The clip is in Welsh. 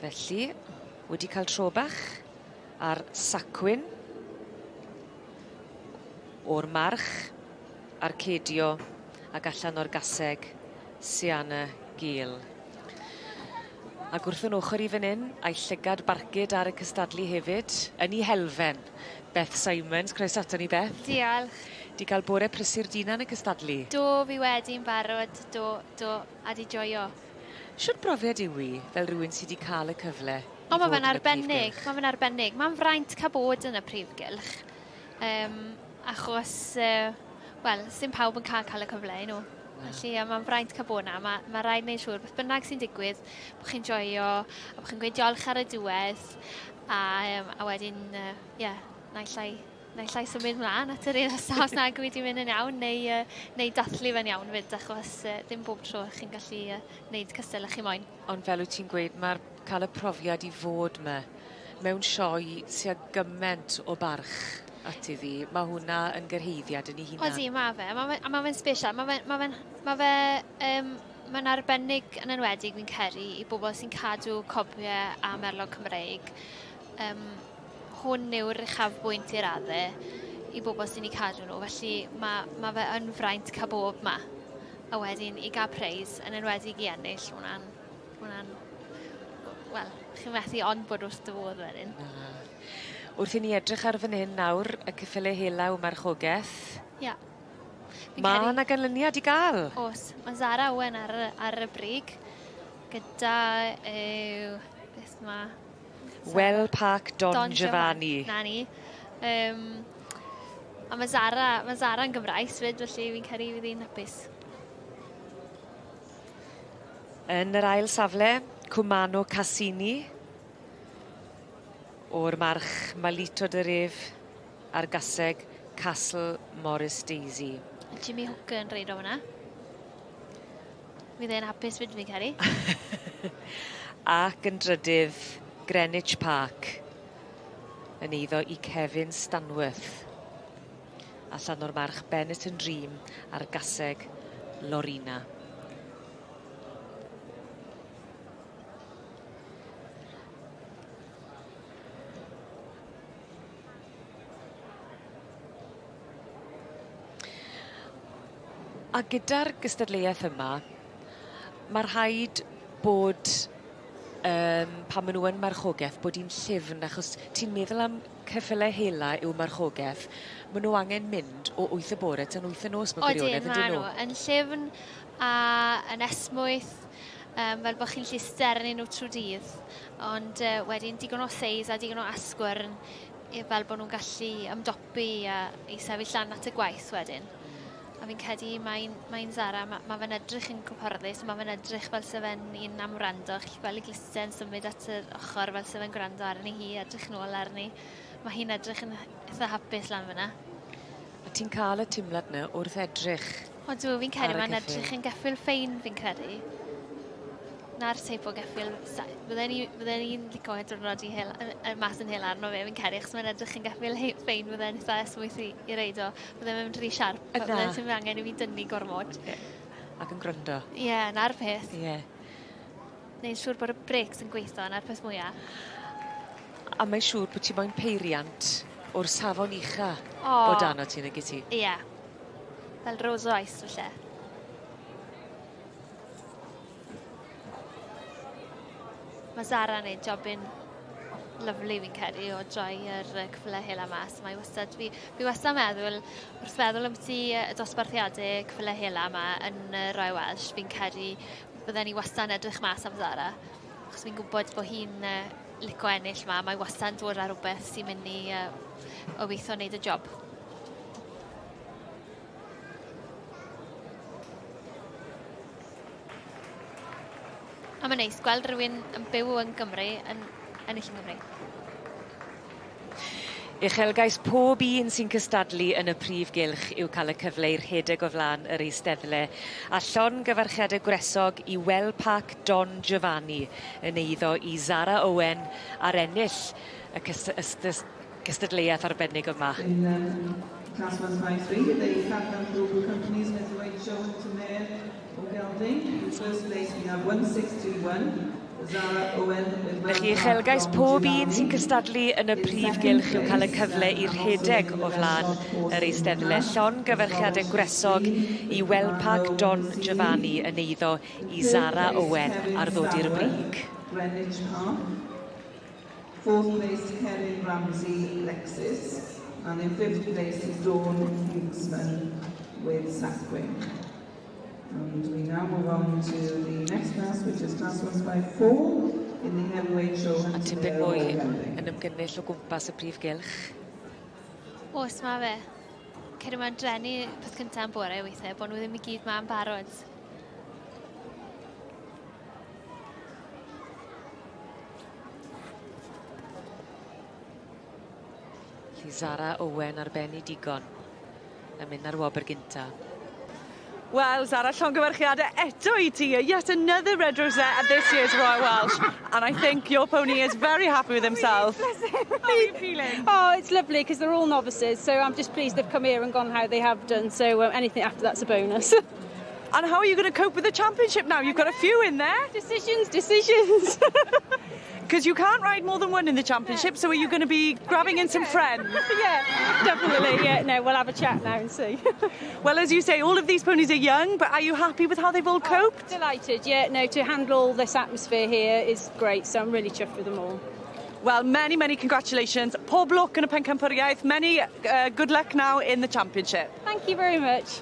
Felly, wedi cael tro bach ar sacwyn o'r march Arcadio ac allan o'r gaseg Siana Gale. Ac wrth yn ochr i fan 'yn, a'i llygad barcud ar y cystadlu hefyd, yn 'i helfen, Beth Simons. Croeso aton ni Beth. Diolch. 'Di ca'l bore prysur d'hunan yn cystadlu? Do, fi wedi'n barod, do, do, a 'di joio. Shwd brofiad yw 'i, fel rywun sy 'di ca'l y cyfle O ma' fe'n arbennig, ma' fe'n arbennig. Ma'n fraint ca'l bod yn y prif gylch. Yym achos yy wel, sim pawb yn ca'l ca'l y cyfle 'yn nhw. Felly yy ma'n fraint ca'l bod 'na. Ma' ma' raid neud siŵr beth bynnag sy'n digwydd bo' chi'n joio a bo' chi'n gweud diolch ar y diwedd a yym a wedyn yy ie naill ai naill ai symud mlan at yr un nesa os nag yw 'i 'di mynd yn iawn neu yy neu dathlu fe'n iawn 'fyd achos yy dim bob tro chi'n gallu yy neud cystal â chi moyn. Ond fel wyt ti'n gweud ma'r ca'l y profiad i fod 'ma mewn sioe sy â gyment o barch at iddi ma' hwnna yn gyrhaeddiad yn 'i hunan. Odi ma' fe a ma' fe a ma' fe'n sbesial ma' fe ma' fe'n ma' fe yym ma'n arbennig yn enwedig fi'n credu i bobol sy'n cadw cobie a merlod Cymreig. Yym hwn yw'r uchafbwynt i radde i bobol sy'n 'u cadw nhw felly ma' ma' fe yn fraint ca'l bob 'ma. A wedyn i ga'l preis yn enwedig i ennill ma' wnna'n ma' wnna'n wel chi'n methu ond bod wrth dy fodd wedyn. Na. Wrth i ni edrych ar fan hyn nawr y ceffyle hela yw marchogeth. Ia. Ma' 'na ganlyniad i ga'l. O's. Ma' Zara Owen ar y ar y brig gyda yw beth ma' Well Park Don, Don Giovanni. 'Na ni. Yym a ma' Zara ma' Zara'n Gymraes 'fyd felly fi'n credu fydd 'i'n hapus. Yn yr ail safle, Cwmano Cassini o'r march Malito de Ref a'r gaseg Castle Morris Daisy. Jimmy Hooker yn reido fyna. Fydd e'n hapus 'fyd fi'n credu. Ac yn drydydd, Greenwich Park yn eiddo i Kevin Stanworth. Allan o'r march Benetton Dream a'r gaseg Lorina. A gyda'r gystadleuaeth yma ma' rhaid bod yym pan ma' nw yn marchogeth bod 'i'n llyfn achos ti'n meddwl am ceffyle hela yw marchogeth ma' nw angen mynd o wyth y bore tan wyth y nos mewn gwirionedd Odyn ma' nw yn llyfn a yn esmwyth yym fel bo' chi'n 'llu sterni nw trw dydd ond yy wedyn digon o seis a digon o asgwrn i fel bo' nw'n gallu ymdopi a i sefyll lan at y gwaith wedyn. A fi'n credu mae'n mae'n Zara ma' ma' fe'n edrych yn gyfforddus ma' fe'n edrych fel se fe'n un am wrando chi gwel' 'i gluste yn symud at yr ochor fel se fe'n gwrando arni hi edrych nôl arni. Ma' hi'n edrych yn itha hapus lan fyn 'na. A ti'n ca'l y timlad 'na wrth edrych Odw fi'n credu mae'n edrych yn geffyl ffein fi'n credu. 'Na'r teip o geffyl sa- fydden i fydden i'n lico e diwrnod i hel- yy yy mas yn hela arno fe fi'n credu achos mae'n edrych yn geffyl hei- ffein fydde'n itha esmwyth i i reid o. Bydde fe'n rhy siarp. Yy na. Bydde sim angen i fi dynnu gormod. Ie. Ac yn gryndo. Ie 'na'r peth. Ie. Neud siŵr bod y brêcs yn gweitho 'na'r peth mwya. A mae'n siŵr bo' ti moyn peiriant o'r safon ucha. O. O dano ti nag 'yt ti? Ie. Fel Rolls Royce falle. Ma' Zara'n neud jobyn lyfli fi'n credu o droi yr yy ceffyle hela mas. Mae wastad fi fi wastad meddwl wrth feddwl ambyti yy y dosbarthiade ceffyle hela 'ma yn y Royal Welsh fi'n credu bydden i wastad yn edrych mas am Zara achos fi'n gwbod bo' hi'n yy lico ennill 'ma mae wastad yn dod â rwbeth sy'n myn' i yy obeitho neud y job. A ma'n neis gweld rywun yn byw yn Gymru yn ennill yng Nghymru. Uchelgais pob un sy'n cystadlu yn y prif gylch yw cael y cyfle i rhedeg o flan yr eisteddle a llongyfarchiade gwresog i Well Park Don Giovanni yn eiddo i Zara Owen ar ennill y cys- ystys- gystadleuaeth arbennig yma. In um, class 153, the Fabman Global Companies Middleweight Show and Mare or Gelding. In first place we have 1621. Zara Owen with Felly Well Park uchelgais Don pob un Giovanni. sy'n cystadlu yn y In prif second gylch yw cael y place, cyfle i and also rhedeg winning o the flaen Best Short yr Horse in eisteddle. Class, Llongyfarchiadau Robert gwresog Lee i with Wellpark Marlowe Don C. Giovanni yn eiddo i Third Zara place, Owen Kevin ar ddod i'r Stanworth, brig. Greenwich Park. Fourth place, Kevin Ramsey, Lexus. And in fifth place is Dawn Hughesman with Sapwing. And we now move on to the next class, which is class 154 in the heavyweight show. A hunting tipyn there mwy Wembley. yn ymgynnull o gwmpas y prif gylch. Oes, mae fe. Credu mae'n drenu peth cyntaf yn bore weithiau, bod nhw ddim i gyd ma'n barod. Felly Zara Owen ar ben ei digon yn mynd ar wobr gynta. Wel, Zara, llongyfarchiadau eto i ti. Yet another red rosette at this year's Royal Welsh. And I think your pony is very happy with himself. How are you feeling? Oh, it's lovely because they're all novices, so I'm just pleased they've come here and gone how they have done. So anything after that's a bonus. And how are you going to cope with the championship now? You've got a few in there. Decisions, decisions. Because you can't ride more than one in the championship, so are you going to be grabbing in some friends? Yeah, definitely. Yeah, no, we'll have a chat now and see. Well, as you say, all of these ponies are young, but are you happy with how they've all coped? Delighted, yeah, no, to handle all this atmosphere here is great, so I'm really chuffed with them all. Well, many, many congratulations. Pob lwc yn y pencampwriaeth. Many good luck now in the championship. Thank you very much.